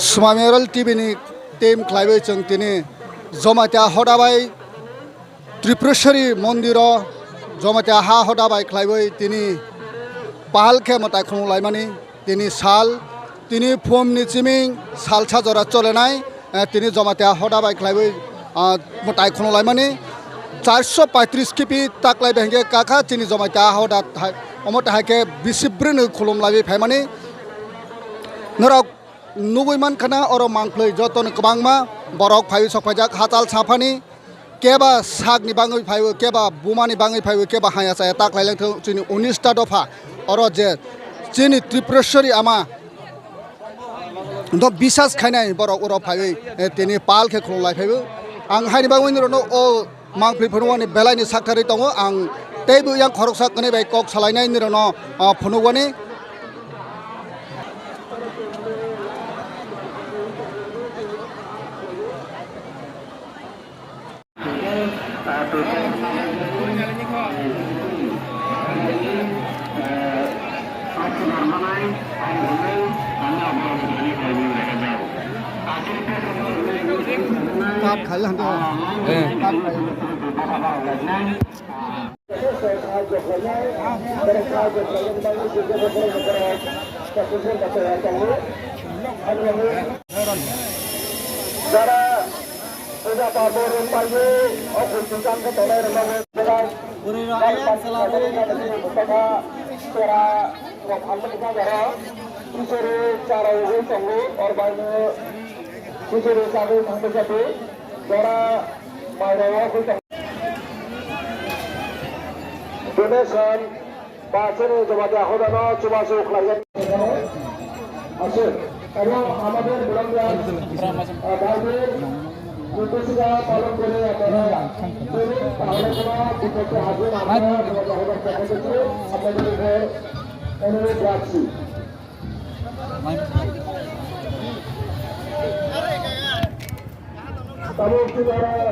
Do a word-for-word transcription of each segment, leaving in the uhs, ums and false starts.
Swmai Memorial T V ni team khlaiwi chwng tini Jamatia hoda bai Tripureshwari mondiro Jamatia ha hoda bai khlaiwi tini pahal khe mwtai khulum laimani tini sal, tini phum ni chiming salsa jora cholenai, eh, tini Jamatia hoda bai khlaiwi, ah, mwtai khulum laimani charso paitris kipi taklai bai hwnkhe kakha chini Jamatia hoda hai, omo tai hai khe bisi brwino khulum laiwi phaimani norok nugwi mankha na oro mangphlwi jotono kwbangma borok phaiwi sok phaijak hachal saphani, keba sakni bangwi phaiwi, keba bumani bangwi phaiwi, keba haya chaya taklai lengthok chini unis ta dopha oro je chini Tripureshwari ama no bisas khainai borok oro phaiwi, eh, tini pal khe khulum lai phaiwi. Ang haini bagwi nirokno o mangpli phunukmani belaini sakthari tongo. Ang teibo yang khoroksa kwnwi bai kok salainai nirokno, ah, phunukmani. Kat khaila hande. Eh. Kat khaila. Jara puja pabo rwng paio, o bwswk kang khe tongnai rwmani bwrwi rok ayang chwla rwwi tongkha. Tora rok hamjakma jara, kichori chara ugwi tongo, oro baino kichori chagwi thangwi chadi, jara mairok ugwi tongo. Donation. Ba chini Jamatia hodano chubachu khlaijak. Aswk, abo amader Bolongya, ah, Bible, Nirdeshika palon kore apnara, chini tahole kono bipode asbe na apnara Jamatia hodar pokho theke apnader upor onurod rakchi. Tamo chini aro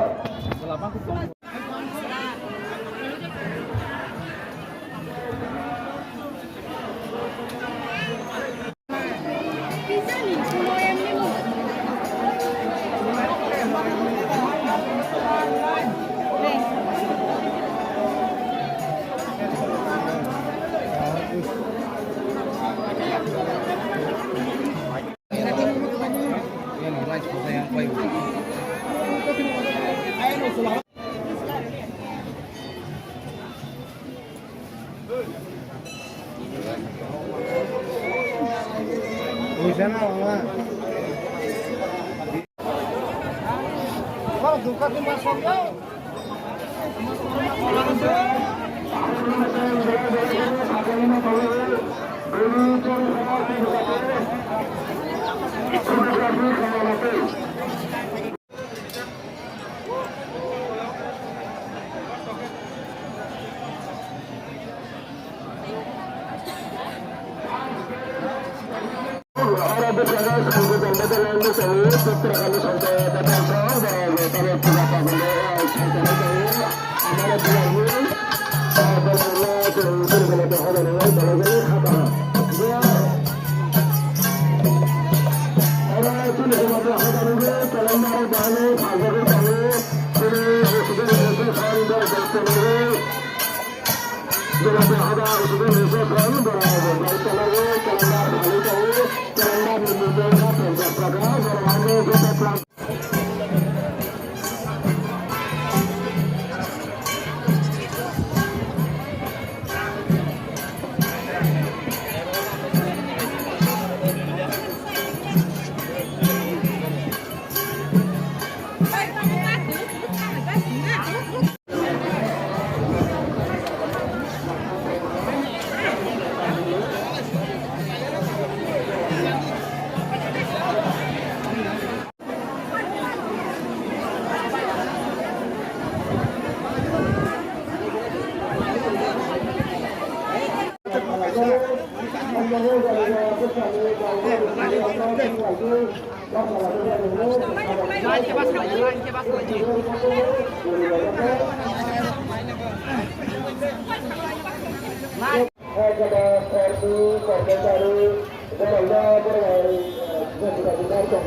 Ni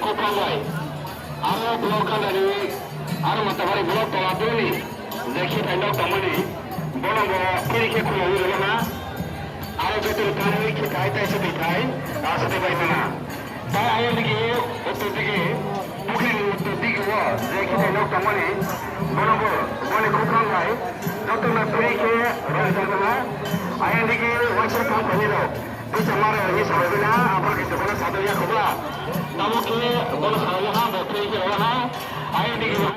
kophang bai. Aro block kandani, aro Matabari block tola tuni, je khitai nok tongmani, bono bo phiri khe khulogwi rwna. Aro joto thani khitai tai se thai, ta se bai mana. Tai ayang digi, uttor digi, pukhri ni uttor digi o, je khitai nok tongmani, bono bo, boni kophang bai, joto na phiri khe rwjak rwna. Ayang digi waisa kam khani rok. Bisa maro ni sabai bina, apa kita bono satu ya khobla. Tamo khe bono sabai ha, bo phiri khe rwna. Ayang digi